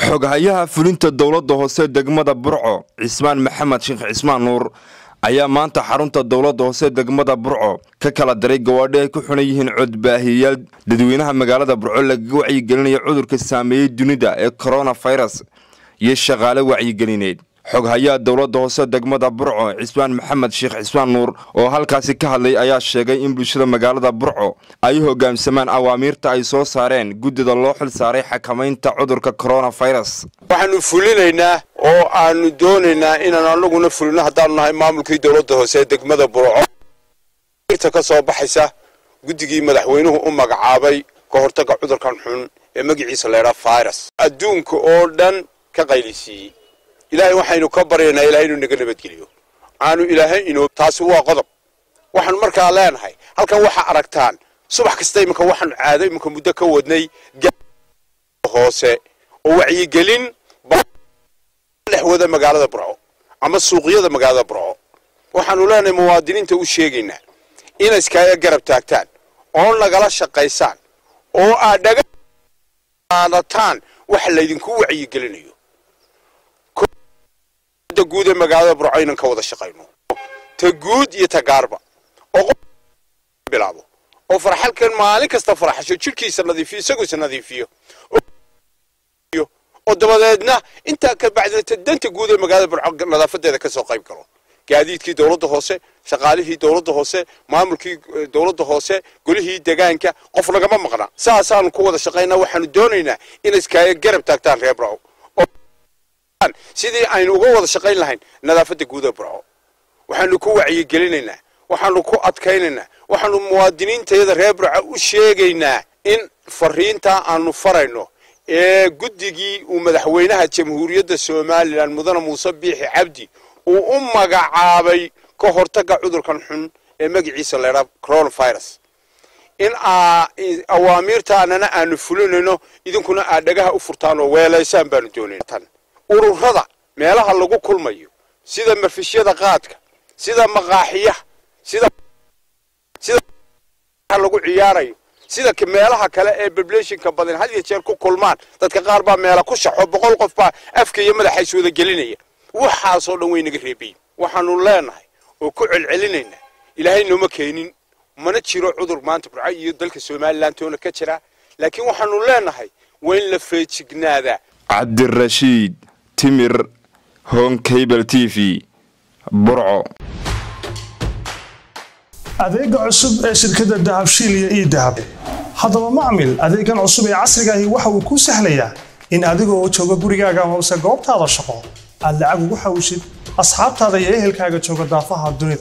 Xoghayaha fulinta dowladda hoose degmada Burco, Cismaan Maxamed Sheekh Cismaan Nuur, ayaa maanta xarunta dowladda hoose degmada Burco ka kala diray gawaadhi ay ku xunan yihiin codbaahiyayaal dadweynaha magaalada Burco lagaga wacyigelinayo cudurka saameeyey dunida ee coronavirus iyo shaqaale wacyigelineed. Xoghayaha dowladda hoose degmada Burco, Cismaan Maxamed Sheekh Cismaan Nuur, oo halkaasi ka hadlay ayaa sheegay in bulshada magaalada Burco ay hogaamsamaan awaamiirta ay soo saareen guddida loo xil saaray xakamaynta cudurka coronavirus. Waxaanu fulinaynaa oo aanu doonaynaa inaan anaguna fulino, haddaanu nahay maamulkii dowladda hoose ee degmada Burco, ta ka soo baxaysa guddigii madaxweynuhu u magacaabay ka hortagga cudurkan xun ee magaciisa laydhaa virus, adduunka oo dhan ka qaylisiiyey. Ilaahay waxaynu ka baryaynaa Ilahay inuu naga nabadgeliyo, aanu Ilaahay inoo. Taasi waa qodob. Waxaanu markaa leenahay, halkan waxaa aragtaan subax kasta iminka waxaanu caado iminka muddo ka wadnay hoose oo wacyigelin dhex wada magaalada Burco ama suuqyada magaalada Burco. Waxaanu leenahay muwaadiniinta u sheegaynaa inay iskaga garab taagtaan oo nagala shaqaysaan oo aad dhaga qaadataan waxa laydinku wacyigelinayo da guud ee magaalada Burco, inaan ka wada shaqayno ta guud iyo ta gaarba, oo bilaabo oo farxalkan maalin kasta farxasho, jidhkiisa nadiifiyo, isaguisa nadiifiyo, oo dabadeedna intaa ka bacdina ta danta guud ee magaalada Burco nadaafadeeda ka soo qayb galo. Gaadiidkii dowladda hoose, shaqaalihii dowladda hoose, maamulkii dowladda hoose, golihii degaanka, qof nagama maqna. Saasaanu ku wada shaqaynaa. Waxaanu doonaynaa inay iskaaga garab taagtaan reer Burco sidii aynu uga wada shaqayn lahayn nadaafadda guud ee Burco. Waxaanu ku wacyigelinaynaa, waxaanu ku adkaynaynaa, waxaanu muwaadiniintayada reer Burco u sheegaynaa in fariintaa aanu farayno ee guddigii uu madaxweynaha Jamhuuriyadda Somalilan, Mudane Muuse Biixi Cabdi, uu u magacaabay ka hortagga cudurkan xun ee magaciisa laydhaa coronavirus, in awaamiirtaanana aanu fulinayno, idinkuna aad dhagaha u furtaan oo weelaysaan baanu doonayna. Ururada meelaha lagu kulmayo, sida mafishyada qaadka, sida maqaaxiyaha, sida lagu ciyaarayo, sida meelaha kale ee populationka badan had iyo jeer ku kulmaan, dadka qaar baa meela ku shaxo, 100 qof baa afka iyo madaxa is wada gelinaya. Waxaasoo dhan way naga reebayin. Waxaanu leenahay oo ku celcelinaynaa, Ilaahay nooma keenin, mana jiro cudur maanta Burco iyo dalka Somalilan toona ka jira, laakiin waxaanu leenahay waa in la feejignaadaa. Cabdirashiid Timir, Home Cable TV, Burco. Adeega cusub ee shirkadda Dahabshiil iyo eDahab. Haddaba macmil, adeegan cusub ee casriga ahi waxa uu kuu sahlayaa in adigoo jooga gurigaaga amase goobtaada shaqo aad lacag ugu xawshid asxaabtaada iyo ehelkaaga jooga daafaha dunida.